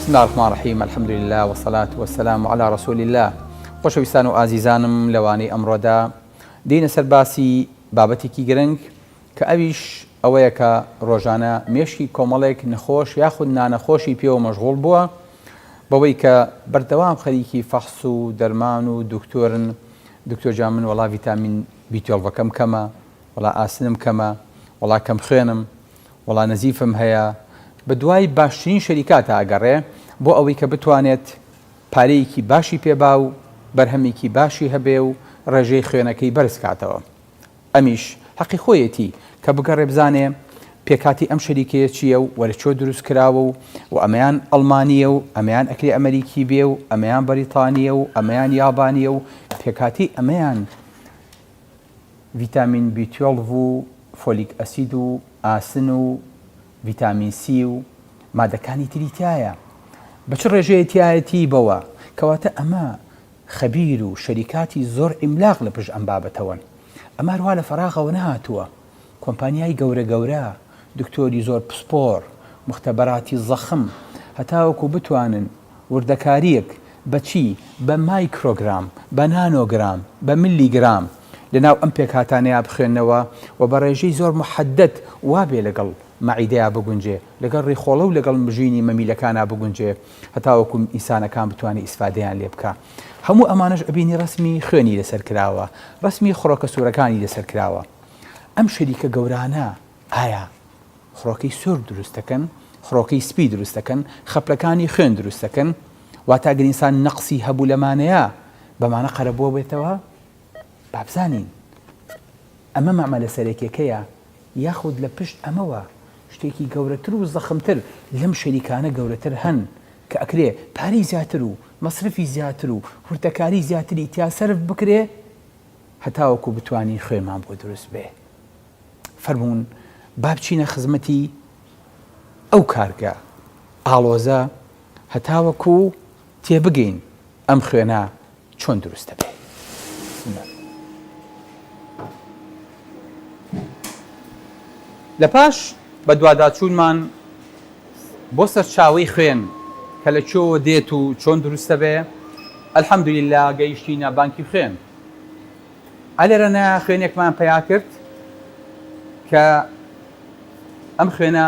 بسم الله الرحمن الرحیم الحمد لله والصلاة والسلام علی رسول الله خۆشەویستان و ئازیزانم لەوانەی ئەمڕۆدا دێینە سەر باسی بابەتێکی گرنگ کە ئەویش ئەوەیە کە ڕۆژانە مێشکی کۆمەڵێک نەخۆش یاخود نانەخۆشی پێوە مەشغوڵ بووە بەوەی کە بەردەوام خەریکی فەحس و دەرمان و دکتۆرن دکتۆر جان من وەڵا ڤیتامین بی توێڵڤەکەم کەمە وەڵا ئاسنم کەمە وەڵا کەم خوێنم وەڵا نەزیفم هەیە بەدوای باشترین شەریکاتا ئەگەڕێ بۆ ئەوەی کە بتوانێت پارەیەکی باشی پێ با و بەرهەمێکی باشی هەبێ و ڕێژەی خوێنەکەی بەرز کاتەوە. ئەمیش هەقی خۆیەتی کە بگەڕێ بزانێ پێکهاتی ئەم شەریکەیە چییە و لە کوێ دروست کراوە و و ئەمەیان ئەڵمانییە و ئەمەیان ئەکرێ ئەمەریکی بێ و ئەمەیان بەریتانییە و ئەمەیان یابانییە و پێکهاتی ئەمەیان ڤیتامین بی توێڵڤ و فۆلیک ئەسید و ئاسن و ڤیتامین سی و مادەکانی تری تیایە بە چ ڕێژەیە تیایەتی بەوە کەواتە ئەمە خەبیر و شەریکاتی زۆر عیملاق لە پشت ئەم بابەتەوەن ئەمە هەروا لە فەراغەوە نەهاتووە کۆمپانیای گەورە گەورە دکتۆری زۆر پسپۆر موختەبەراتی زەخم هەتاوەکو بتوانن وردەکارییەک بە چی؟ بە مایکرۆگرام، بە نانۆگرام، بە ملیگرام لەناو ئەم پێکهاتانەیا بخوێننەوە و بە ڕێژەی زۆر موحەدەد وابێ لەگەڵ مەعیدەیا بگونجێ، لەگەڵ ڕیخۆڵە و لەگەڵ مژینی مەمیلەکانا بگونجێ هەتاوەکو ئینسانەکان بتوانێ ئیسفادەیان لێ بکا. هەموو ئەمانەش ئەبینی ڕەسمی خوێنی لەسەر کراوە، ڕەسمی خڕۆکە سوورەکانی لەسەر کراوە. ئەم شەریکە گەورانە ئایا خڕۆکەی سوور دروست دەکەن، خڕۆکەی سپی دروست دەکەن، خەپلەکانی خوێن دروست دەکەن، واتە ئەگەر ئینسان نەقسی هەبوو لەمانەیا بەمانە قەرەبوو بێتەوە؟ با بزانین ئەمە مەعمەلە سەرەکیەکەیە یاخود لە پشت ئەمەوە شتێکی گەورەتر و زەخمتر لەم شەریکانە گەورەتر هەن کە ئەکرێ پارەی زیاتر و مەسرەفی زیاتر و وردەکاری زیاتری تیا سەرف بکرێ هەتاوەکو بتوانین خوێنمان بۆ دروست بێ. فەرموون با بچینە خزمەتی ئەو کارگە ئاڵۆزە هەتاوەکو تێبگەین ئەم خوێنە چۆن دروست دەبێ. لە پاش بەدواداچوونمان بۆ سەرچاوەی خوێن کە لە کوێوە دێت و چۆن دروست دەبێ، الحمدللە گەیشتینە بانکی خوێن. ئەلێرەنە خوێنێکمان پەیا کرد کە ئەم خوێنە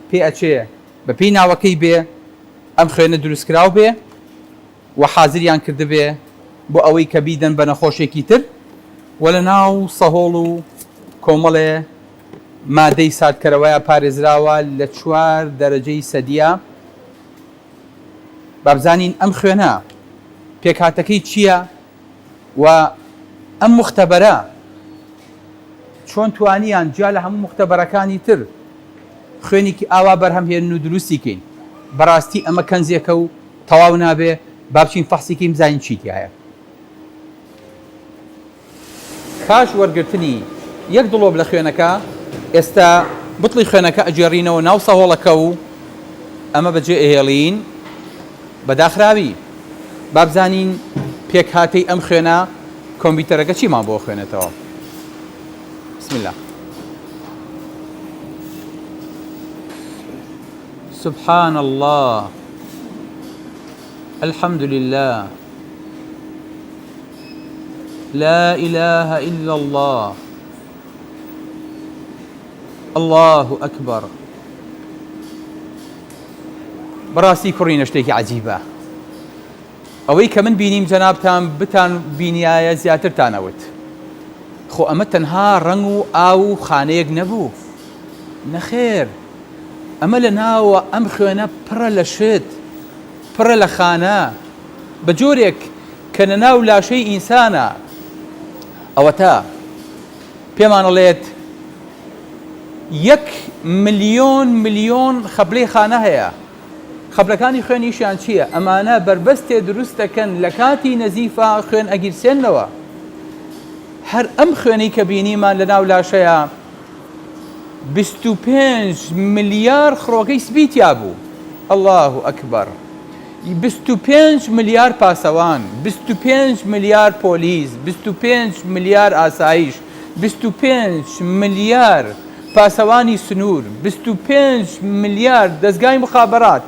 پێ ئەچێ بە پێی ناوەکەی بێ ئەم خوێنە دروستکراو بێ و حازریان کردبێ بۆ ئەوەی کە بیدەن بە نەخۆشێکی تر و لە ناو سەهۆڵ و کۆمەڵێ مادەی ساردکەرەوەیا پارێزراوە لە چوار دەرەجەی سەدیە با بزانین ئەم خوێنە پێکهاتەکەی چییە؟ و ئەم موختەبەرە چۆن توانیان جیا لە هەموو موختەبەرەکانی تر خوێنێکی ئاوا بەرهەم هێنن و دروستی کەین بەڕاستی ئەمە کەنزێکە و تەواو نابێ با بچین فەحسی کەین بزانین چی تیایە. پاش وەرگرتنی یەک دڵۆپ لە خوێنەکە ئێستا بتڵی خوێنەکە ئەگێڕینەوە ناو سەهۆڵەکە و ئەمە بەجێ ئەهێڵین بە داخراوی. با بزانین پێکهاتەی ئەم خوێنە کۆمپیوتەرەکە چیمان بۆ خوێنێتەوە. بسم الله. سبحان الله الحمد لله لا اله الا الله الله اکبر بەڕاستی کوڕینە شتێکی عەجیبە ئەوەی کە من بینیم جەنابتان بتان بینیایە زیاترتان ئەوت خۆ ئەمە تەنها ڕەنگ و ئاو و خانەیەک نەبوو نەخێر ئەمە لە ناوە ئەم خوێنە پڕە لە شت پڕە لە خانە بە جۆرێک کە لە ناو لاشەی ئینسانە ئەوەتا پێمان ئەڵێت یەک ملیۆن ملیۆن خەپلەی خانە هەیە خەپلەکانی خوێن ئیشیان چییە ئەمانە بەربەستێ دروست دەکەن لە کاتی نەزیفا خوێن ئەگیرسێنەوە هەر ئەم خوێنەی کە بینیمان لە ناو لاشەیە 25 ملیار خڕۆکەی سپی تیا بوو الله ئەکبەر 25 ملیار پاسەوان 25 ملیار پۆلیس 25 ملیار ئاسایش 25 ملیار پاسەوانی سنوور، 25 ملیار دەزگای موخابەرات.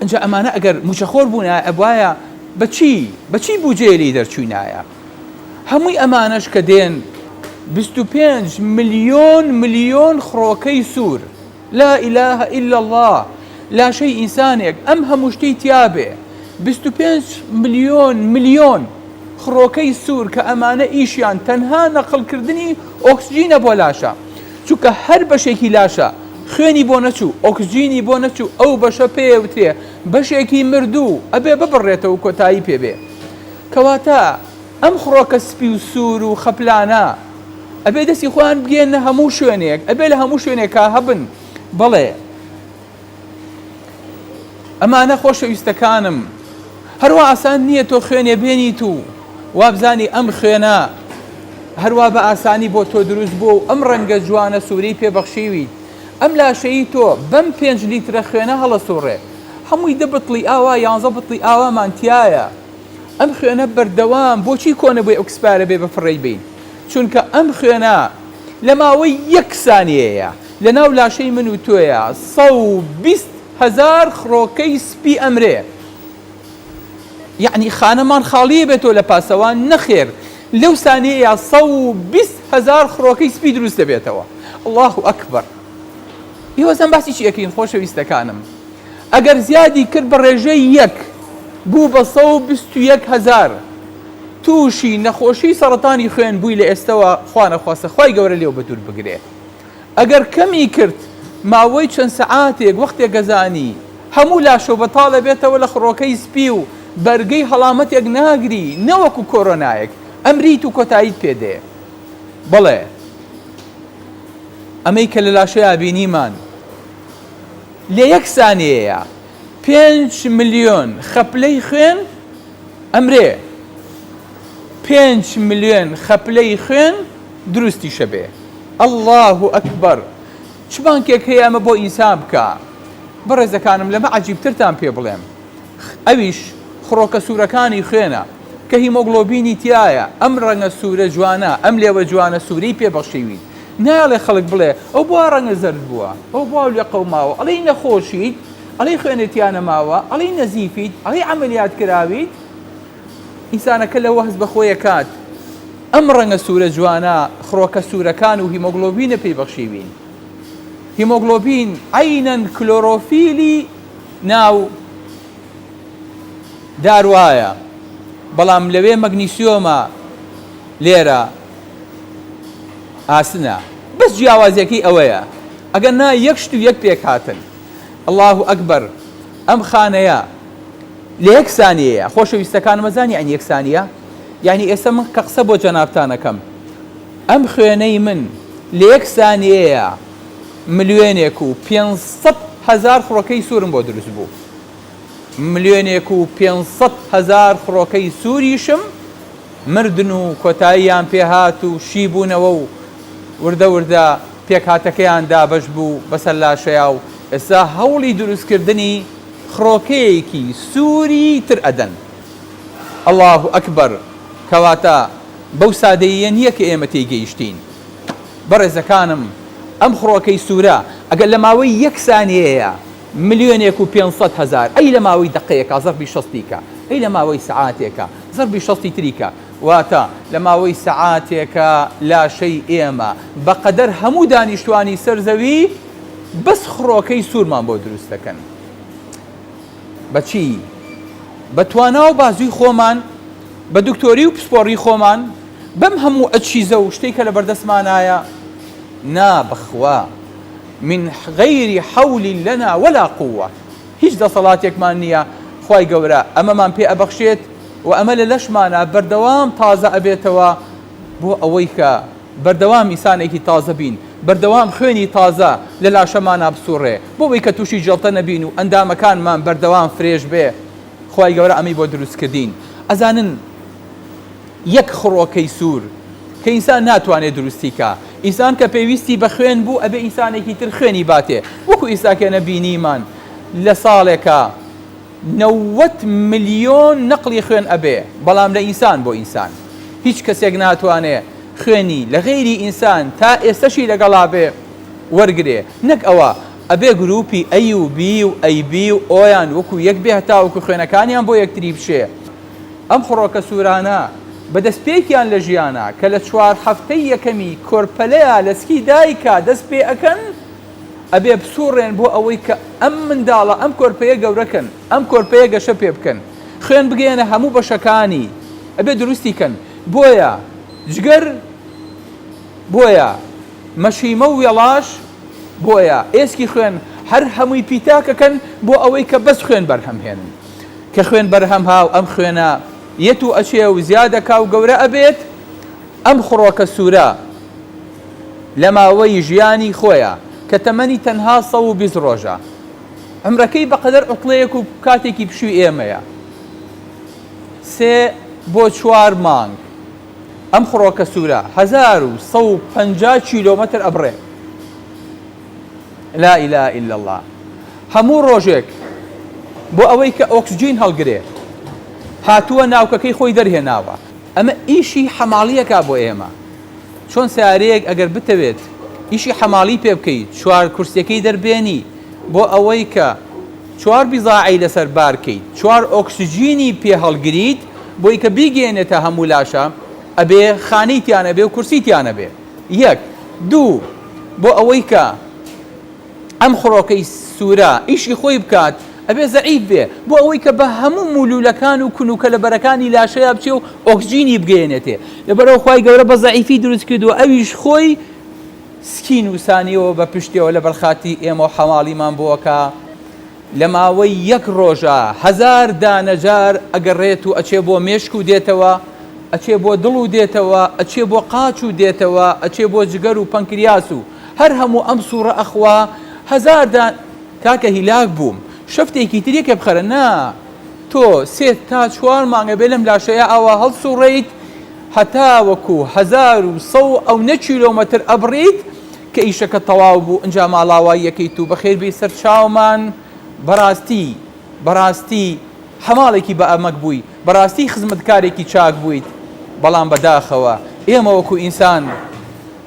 ئینجا ئەمانە ئەگەر موچەخۆر بوونایە ئەبوایە بە چی بە چی بوجەیە لێی دەرچووینایە؟ هەمووی ئەمانەش کە دێن 25 ملیۆن ملیۆن خڕۆکەی سوور لا الە الا اللە لاشەی ئینسانێک ئەم هەموو شتەی تیابێ 25 ملیۆن ملیۆن خڕۆکەی سوور کە ئەمانە ئیشیان تەنها نەقڵکردنی ئۆکسجینە بۆ لاشە چونکە هەر بەشێکی لاشە خوێنی بۆ نەچوو ئۆکسجینی بۆ نەچوو ئەو بەشە پێیەوترێ بەشێکی مردوو ئەبێ ببڕێتەوە کۆتایی پێ بێ کەواتە ئەم خڕۆکە سپی و سوور و خەپلانە ئەبێ دەستی خۆیان بگەیەننە هەموو شوێنێک، ئەبێ لە هەموو شوێنێکا هەبن. بەڵێ ئەمانە خۆشەویستەکانم، هەروا ئاسان نییە تۆ خوێنێ بێنیت و وابزانی ئەم خوێنە هەروا بە ئاسانی بۆ تۆ دروست بووە و ئەم ڕەنگە جوانە سوورەی پێ بەخشیویت. ئەم لاشەی تۆ بەم پێنج لیترە خوێنە هەڵەسووڕێ. هەمووی دە بتڵی ئاوا یانزە بتڵی ئاوامان تیایە. ئەم خوێنە بەردەوام بۆچی کۆنە بۆی expire ە بێ بە فڕێی بەین چونکە ئەم خوێنە لە ماوەی یەک سانیەیە لە ناو لاشەی من و تۆیە 120 هەزار خڕۆکەی سپی ئەمرێ یەعنی خانەمان خاڵیە بێتەوە لە پاسەوان نەخێر لەو سانیەیە 120 هەزار خڕۆکەی سپی دروست دەبێتەوە اللە اکبر ئێوەزان باسی چی ئەکەین خۆشەویستەکانم ئەگەر زیادی کرد بە ڕێژەی یەک بوو بە 121 هەزار تووشی نەخۆشی سەڕەتانی خوێن بووی لە ئێستەوە خوا نەخواستە خوای گەورە لێو بەدوور بگرێ ئەگەر کەمی کرد ماوەی چەند سەعاتێک وەختێک ئەزانی هەموو لاشەو بەتاڵ ئەبێتەوە لە خڕۆکەی سپی و بەرگەی هەڵامەتێک ناگری نەوەکو کۆرۆنایەک ئەمریت و کۆتاییت پێ دێ بەڵێ ئەمەی کە لە لاشەیا بینیمان لە یەک سانیەیا پێنج ملیۆن خەپلەی خوێن ئەمرێ، پێنج ملیۆن خەپلەی خوێن دروستیشە بێ. اللە اکبر چ بانکێک هەیە ئەمە بۆ ئینسان بکا؟ بەڕێزەکانم لەمە عەجیبترتان پێ بڵێم ئەویش خڕۆکە سوورەکانی خوێنە کە هیمۆگڵۆبینی تیایە ئەم ڕەنگە سوورە جوانە ئەم لێوە جوانە سوورەی پێ بەخشیویت نایەڵێ خەڵک بڵێ ئەو بۆ وا ڕەنگە زەرد بووە، ئەو بۆ وا لێقەوماوە، ئەڵێی نەخۆشیت، ئەڵێی خوێنت تیا نەماوە، ئەڵێی نەزیفیت، ئەڵێی عەمەلیات کراویت، ئینسانەکە لەوە هەست بە خۆی ئەکات ئەم ڕەنگە سوورە جوانە خڕۆکە سوورەکان و هیمۆگڵۆبینە پێی بەخشیوین. هیمۆگڵۆبین عەینەن کلۆرۆفیلی ناو دار وایە، بەڵام لەوێ مەگنیسیۆمە لێرە ئاسنە بەس جیاوازیەکەی ئەوەیە ئەگەر نا یەک شت و یەک پێکهاتن اللە اکبر ئەم خانەیە لە یەک سانیەیە خۆشەویستەکانم ئەزانی یعنی یەک سانیە یعنی ئێستا من کە قسە بۆ جەنابتان ئەکەم ئەم خوێنەی من لە یەک سانیەیە ملیۆنێک و 500 هەزار خڕۆکەی سوورم بۆ دروست بوو ملیۆنێک و 500 هەزار خڕۆکەی سووریشم مردن و کۆتاییان پێ هات و شی بوونەوە و وردە وردە پێکهاتەکەیان دابەش بوو بەسەر لاشەیا و ئێستا هەوڵی دروستکردنی خڕۆکەیەکی سووری تر ئەدەن. اللە اکبر کەواتە بەو سادەییە نییە کە ئێمە تێی گەیشتین. بەڕێزەکانم ئەم خڕۆکەی سوورە ئەگەر لە ماوەی یەک سانیەیە ملیۆنێک و 500 هەزار ئەی لە ماوەی دەقەیەکا زەربی شەستی کە ئەی لە ماوەی سەعاتێکا زەربی شەستی تری کە واتە لە ماوەی سەعاتێکا لاشەی ئێمە بە قەدەر هەموو دانیشتوانی سەر زەوی بەس خڕۆکەی سوورمان بۆ دروست دەکەن. بە چی؟ بە توانا و بازووی خۆمان، بە دکتۆری و پسپۆڕی خۆمان، بەم هەموو ئەجهیزە و شتەی کە لە بەردەستمانایە؟ نا بەخوا من غیر حول لنا ولا قوە هیچ دەسەڵاتێکمان نییە، خوای گەورە ئەمەمان پێ ئەبەخشێت و ئەمە لە لەشمانا بەردەوام تازە ئەبێتەوە بۆ ئەوەی کە بەردەوام ئینسانێکی تازە بین، بەردەوام خوێنی تازە لە لاشەمانا بسوڕێ بۆ ئەوەی کە توشی جەڵتە نەبین و ئەندامەکانمان بەردەوام fresh بێ، خوای گەورە ئەمەی بۆ دروست کردین. ئەزانن یەک خڕۆکەی سوور کە ئینسان ناتوانێ دروستی کا، ئینسان کە پێویستی بە خوێن بوو ئەبێ ئینسانێکی تر خوێنی باتێ، وەکو ئیستا کێنە بینیمان لە ساڵێکا 90 ملیۆن نەقڵی خوێن ئەبێ بەڵام لە ئینسان بۆ ئینسان هیچ کەسێک ناتوانێ خوێنی لە غەیری ئینسان تا ئێستەشی لەگەڵا بێ وەرگرێ نەک ئەوە. ئەبێ گروپی ئەی و بی و ئەی بی و ئۆیان وەکو یەک بێ هەتاوەکو خوێنەکانیان بۆ یەکتری بشێ. ئەم خڕۆکە سوورانە بە دەستپێکیان لە ژیانا کە لە چوار هەفتەی یەکەمی کۆرپەلەیا لە سکی دایکا دەست پێ ئەکەن ئەبێ بسوڕێن بۆ ئەوەی کە ئەم منداڵە ئەم کۆرپەیە گەورە کەن ئەم کۆرپەیە گەشە پێ بکەن خوێن بگەیەنە هەموو بەشەکانی ئەبێ دروستی کەن بۆیە جگەر بۆیە مەشیمە و وێڵاش بۆیە ئێسکی خوێن هەر هەمووی پیتاکەکەن بۆ ئەوەی کە بەس خوێن بەرهەم هێنن کە خوێن بەرهەم ها و ئەم خوێنە یەت و ئەچێ و زیاد ئەکا و گەورە ئەبێت ئەم خڕۆکە سوورە لە ماوەی ژیانی خۆیا کە تەمەنی تەنها 120 ڕۆژە عومرەکەی بەقەدەر عوتڵەیەک و کاتێکی پشووی ئێمەیە سێ بۆ چوار مانگ ئەم خڕۆکە سوورە 1150 کیلۆمەتر ئەبڕێ. لا الە الا اللە هەموو ڕۆژێک بۆ ئەوەی کە ئۆکسجین هەڵگرێ هاتووە ناوکەکەی خۆی دەرهێناوە ئەمە ئیشی حەماڵیەکە بۆ ئێمە چۆن سیارەیەک ئەگەر بتەوێت ئیشی حەماڵی پێ بکەیت چوار کورسیەکەی دەربێنی بۆ ئەوەی کە چوار بیزاعی لەسەر بارکەیت چوار ئۆکسجینی پێ هەڵگریت بۆی کە بیگەێنێتە هەموو لاشە ئەبێ خانەی تیانە بێ و کورسی تیانە بێ یەک. دوو، بۆ ئەوەی کە ئەم خڕۆکەی سوورە ئیشی خۆی بکات ئەبێ زەعیف بێ، بۆ ئەوەی کە بە هەموو موولوولەکان و کون و کەلەبەرەکانی لاشەیا بچێ و ئۆکسجینی بگەیەنێتێ. لەبەرئەوە خوای گەورە بە زەعیفی دروست کردووە ئەویش خۆی سکی نووسانیەوە بە پشتیەوە لەبەر خاتری ئێمە و حەماڵیمان بۆ ئەکا. لە ماوەی یەک ڕۆژا هەزار دانە جار ئەگەڕێت و ئەچێ بۆ مێشک و دێتەوە، ئەچێ بۆ دڵ و دێتەوە، ئەچێ بۆ قاچ و دێتەوە، ئەچێ بۆ جگەر و پەنکریاس و هەر هەموو ئەم سوڕە ئەخوا، هەزار دان. کاکە هیلاک بووم شەفتێکی تر یەکێ بخەرە نا تۆ سێ تا چوار مانگ ئەبێ لەم لاشەیا ئاوا هەڵسوڕێیت هەتاوەکو 1100 و ئەونە کیلۆمەتر ئەبڕیت کە ئیشەکە تەواو بوو ئنجا ماڵاواییەکەیت و بەخێر بێی سەر چاومان بەڕاستی بەڕاستی حەماڵێکی بە ئەمەک بووی بەڕاستی خزمەتکارێکی چاک بوویت بەڵام بەداخەوە ئێمە وەکو ئینسان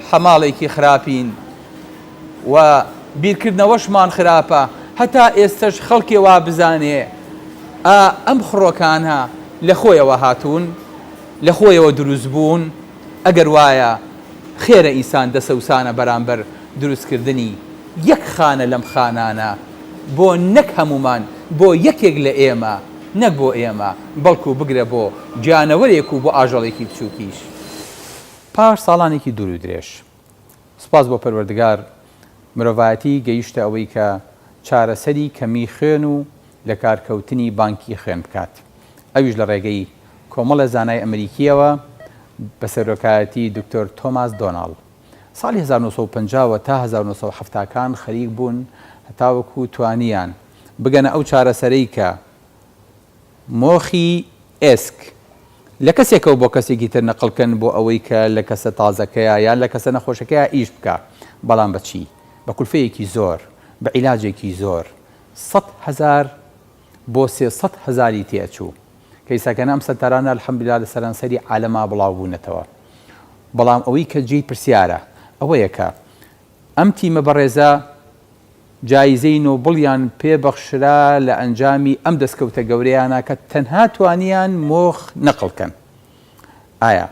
حەماڵێکی خراپین و بیرکردنەوەشمان خراپە هەتا ئێستەش خەڵکێ وا بزانێ ئا ئەم خڕۆکانە لە خۆیەوە هاتوون لە خۆیەوە دروست بوون ئەگەر وایە خێرە ئینسان دەسەوسانە بەرامبەر دروستکردنی یەک خانە لەم خانانە بۆ نەک هەموومان بۆ یەکێک لە ئێمە نەک بۆ ئێمە بەڵکو بگرە بۆ گیانەوەرێک و بۆ ئاژەڵێکی بچووکیش. پاش ساڵانێکی دوور و درێژ سوپاس بۆ پەروەردگار مرۆڤایەتی گەیشتە ئەوەی کە چارەسەری کەمی خوێن و لەکارکەوتنی بانکی خوێن بکات ئەویش لە ڕێگەی کۆمەڵێ زانای ئەمریکییەوە بە سەرۆکایەتی دکتۆر تۆماس دۆناڵ ساڵی 1950 وە تا 1970 کان خەریک بوون هەتاوەکو توانیان بگەنە ئەو چارەسەرەی کە مۆخی ئێسک لە کەسێکەوە بۆ کەسێکی تر نەقڵ کەن بۆ ئەوەی کە لە کەسە تازەکەیا یان لە کەسە نەخۆشەکەیا ئیش بکا بەڵام بە چی؟ بە کولفەیەکی زۆر بە عیلاجێکی زۆر 100,000 بۆ 300 هەزاری تێ ئەچوو کە ئیساکەنە ئەم سەنتەرانە الحمدللە لە سەرانسەری عالەما بڵاو بوونەتەوە بەڵام ئەوەی کە جێی پرسیارە ئەوەیە کە ئەم تیمە بەڕێزە جایزەی نۆبڵیان پێ بەخشرا لە ئەنجامی ئەم دەستکەوتە گەورەیانە کە تەنها توانیان مۆخ نەقڵ کەن. ئایا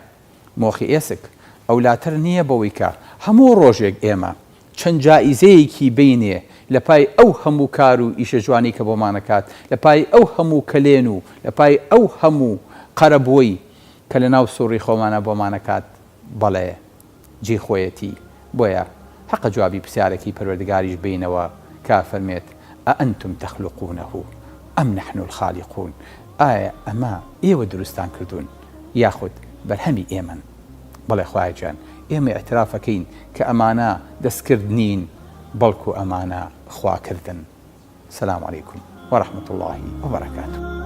مۆخی ئێسک ئەولاتر نییە بەوەی کە هەموو ڕۆژێک ئێمە چەند جائیزەیەکی بینێ لە پای ئەو هەموو کار و ئیشە جوانەی کە بۆمان ئەکات، لە پای ئەو هەموو کەلێن و لە پای ئەو هەموو قەرەبووەی کە لە ناو سوڕی خۆمانا بۆمان ئەکات؟ بەڵێ. جێی خۆیەتی، بۆیە حەقە جوابی پرسیارەکەی پەروەردگاریش بەینەوە کە ئەفەرموێت، ئەئەنتم تخلقونە ام نحن الخالقون، ئایا ئەمە ئێوە دروستتان کردوون یاخود بەرهەمی ئێمەن؟ بەڵێ خوایە گیان ئێمە ئیعتراف ئەکەین کە ئەمانە دەستکرد نین بەڵکو ئەمانە خواکردن. سلام علیکم ورحمە اللە وبرکاته.